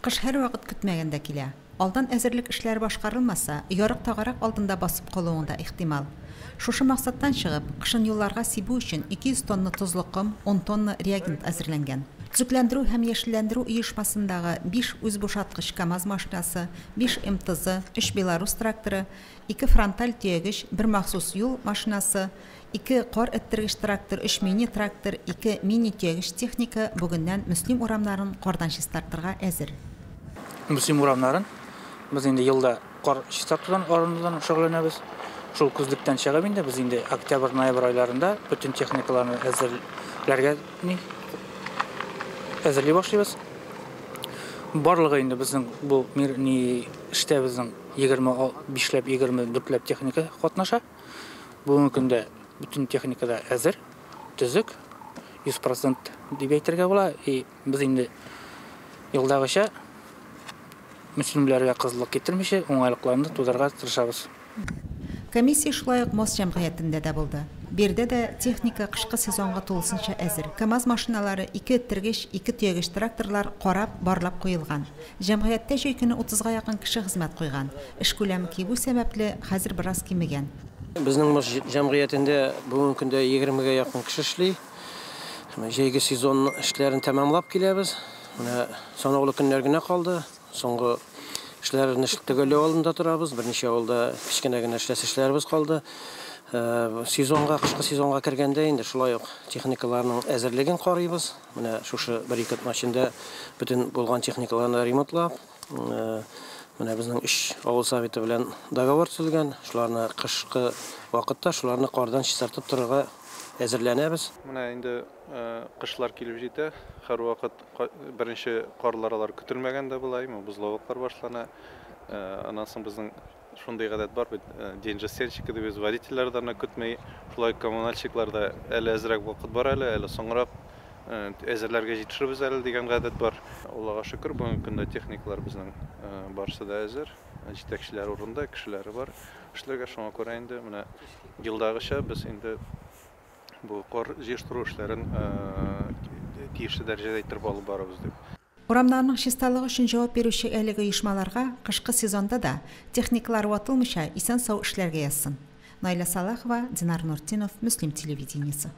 Кыш һәрвакыт көтмәгәндә килә. Алдан әзерлек эшләре башкарылмаса, ярык тагарак алдында басып калуың да ихтимал. Шушы максаттан чыгып, кышын юлларга сибү өчен 200 тонна тозлы ком, 10 тонна реагент әзерләнгән. Төзекләндерү һәм яшелләндерү оешмасындагы 5 үзбушаткыч КАМАЗ машинасы, 5 МТЗ, 3 Беларус тракторы, 2 фронталь төягеч, 1 махсус юл машинасы, 2 кар эттергеч трактор, 3 мини-трактор, 2 мини-төягеч техника бүгеннән Мөслим урамнарын кардан чистартырга әзер. Мөслим урамнарын без инде елда кар чистартудан, арындырудан шөгыльләнәбез. Шул күзлектән чыгып инде без инде октябрь-ноябрь айларында бөтен техникаларны әзерләргә әзерли башлыйбыз. Барлыгы инде безнең бу эштә безнең 25ләп, 24ләп техника катнаша. Бүгенге көндә бөтен техника да әзер, төзек, 100% дип әйтергә була. И без инде елдагыча мөслимләргә кызыллык китермичә уңайлыкларны тудырырга тырышабыз. Комиссия шулай ук Мост җәмгыятендә дә булды. Биредә дә техника кышкы сезонга тулысынча әзер. КАМАЗ машиналары, 2 эттергеч, 2 төягеч тракторлар карап, барлап куелган. Җәмгыятьтә җәй көне 30га якын кеше хезмәт куйган. Эш күләме кимү сәбәпле, хәзер бераз кимегән. Безнең Мост җәмгыятендә бүгенге көндә 20гә якын кеше эшли. Җәйге сезон эшләрен тәмамлап киләбез. Менә санаулы көннәр генә калды. Соңгы эшләрне төгәлләү алдында торабыз. Берничә авылда кечкенә генә эшләсе эшләребез калды. Сезонга, кышкы сезонга кергәндә инде шулай ук техникаларның әзерлеген карыйбыз. Менә шушы бер-ике атна эчендә бөтен булган техникаларны ремонтлап, менә безнең 3 авыл советы белән договор төзелгән. Шуларны кышкы вакытта шуларны кардан чистартып торырга әзерләнәбез. Менә инде кышлар килеп җитә. Һәрвакыт беренче карлар алар көтелмәгәндә була, бозлавыклар башлана. Аннан соң безнең шундый гадәт бар бит, день жестянщика дип без водительләр дә көтмәй, шулай коммунальщиклар да әле әзрәк вакыт бар әле, әле соңрак әзерләргә җитешербез әле дигән гадәт бар. Аллага шөкер, бүгенге көндә техникалар безнең барысы да әзер, җитәкчеләр урында, кешеләре бар эшләргә. Шуңа күрә инде менә елдагыча без инде бу кар җыештыру эшләрен тиешле дәрәҗәдә иттереп алып барабыз дип. Урамнарның чисталыгы өчен җавап бирүче әлеге оешмаларга кышкы сезонда да техникалар ватылмыйча исән-сау эшләргә язсын. Наиля Салахова, Динар Нуртдинов, Мөслим телевидениесе.